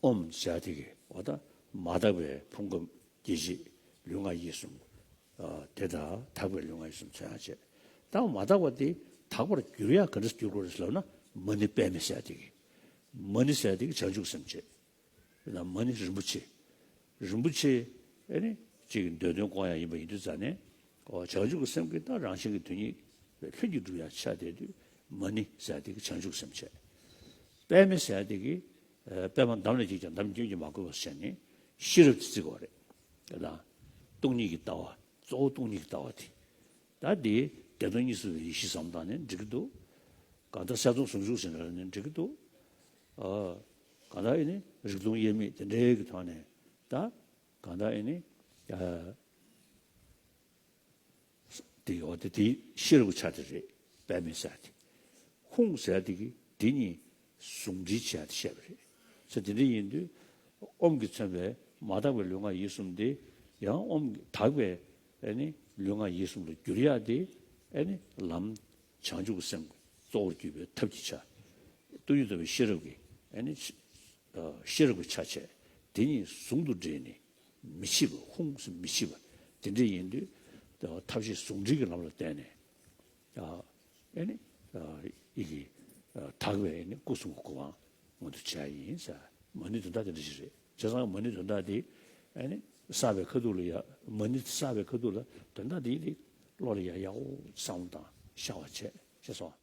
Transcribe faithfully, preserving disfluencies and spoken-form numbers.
ཨོམ་ཟེར་དེ་གི་འོ་ད་མ་དག་པའི་ཕུང་ཁམས་སྐྱེ་མཆེད་ལུས་ངག་ཡིད་གསུམ། ཨ་དེ་དང་དག་པའི་ལུས་ངག་ཡིད་གསུམ་མཚོན་ཡག་བྱས། ད་མ་དག་པ་དེ་དག་པར་འགྱུར་ཡག་ག་འདྲ་འགྱུར་དགོས་རེད་ལབ་ན། མ་ཎི་པདྨེ་ཟེར་དེ་གི། མ་ཎི་ཟེར་དེ་གི་བྱང་ཆུབ་སེམས་བྱས། ན་མ་ཎི་རིན་པོ་ཆེ། རིན་པོ་ཆེ་ཨེ་ནི་གཅིག་གི་འདོད་དོན་སྐོང་ཡག་ཡིན་པ་ཡིན་དུས་ཙང་ནས། ཨོ་བྱང་ཆུབ་ཀྱི་སེམས་ཀྱི་ད་རང་བཞིན་གྱི་དོན་གཉིས་ལྷུན་གྱིས་གྲུབ་ཡག་ཆ་དེ་དུས་མ་ཎི་ཟེར་དེ་གི་བྱང་ཆུབ་སེམས་བྱས། པདྨེ་ཟེར་དེ་གི་ཨ་པདྨ་འདམ་ལས་ཀྱིས་ཀྱང་འདམ་སྐྱོན་གྱིས་མ་གོས་པ་ཟེར་ནས་ཤེས་རབ་ཀྱི་རྩི་དགོས་རེད། དེ་དང་སྟོང་ཉིད་ཀྱི་ལྟ་བ། གཙོ་བོ་སྟོང་ཉིད་ཀྱི་ལྟ་བ་དེ། ད་འདི་བདེ་སྟོང་གཉིས་སུ་མེད་པའི་ཡེ་ཤེས་བསམ་བཏང་ནས་འགྲིག་གི་འདུག་གང་ལྟར་གསལ་སྟོང་ཟུང་འཇུག་ཟེར་ན་ནི་འགྲིག་གི་འདུག་ཨ་གང་ལྟར་ཨེ་ནི་རིག་སྟོང་དབྱེར་མེད་དེ་འདྲའི་གི་ཐོག་ནས་ད་གང་ལྟར་ཨེ་ནི་ཨ་དེ་ཡོད་དེ་དེ་ཤེས་རབ་ཀྱི་ཆ་དེ་རེད། པདྨེ་ཟེར་དེ། ཧཱུྃ་ཟེར་དེ་གི་དེ་གཉིས་ཟུང་འབྲེལ་བྱས་ཏེ་བཤད་པ་རེད། ཟེར་དེ་འདྲ་ཡིན་དུས་ཨོམ་གྱིས་མཚོན་པའི་མ་དག་པའི་ལུས་ངག་ཡིད་གསུམ་དེ་ཡང་ཨོམ་གྱིས་དག་པའི་ཨེ་ནི་ལུས་ངག་ཡིད་གསུམ་ལ་བསྒྱུར་ཡག་དེ་ཨེ་ནི་ལམ་བྱང་ཆུབ་ཀྱི་སེམས་ཀྱི་གཙོ་བོར་གྱུར་པའི་ཐབས་ཀྱི་ཆ། སྟོང་ཉིད་རྟོགས་པའི་ཤེས་རབ་ཀྱི་ཨེ་ནི་ཤེས་རབ་ཀྱི་ཆ་བྱས། དེ་གཉིས་ཟུང་དུ་འབྲེལ་ནས་མི་ཕྱེད་པ། ཧཱུྃ་ཟེར་མི་ཕྱེད་པ་དེ་འདྲ་ཡིན་དུས་ཐབས་ཤེས་ཟུང་འབྲེལ་གྱི་ལམ་ལ་བརྟེན་ནས། ཨ་ཨེ་ནི་ཨ་ཡི་གེ་ཨ་དག་པའི་ཨེ་ནི་སྐུ་གསུམ་གྱི་གོ་འཕང་མངོན་དུ་བྱས་ཡིན་ཟེར། མ་ཎིའི་དོན་དག་དེ་འདྲ་ཞིག་རེད། བྱས་ཙང་མ་ཎིའི་དོན་དག་དེ་ཨེ་ནི་བསགས་པའི་ཁ་ཐུག་ལ་ཡ། མ་ཎི་བསགས་པའི་ཁ་ཐུག་ལ་དོན་དག་དེ་ཡི་དེ་བློ་ལ་ཡ་ཡག་པོ་བསམ་བློ་བཏང་ཤར་བ་བྱས། ཤེས་སོང་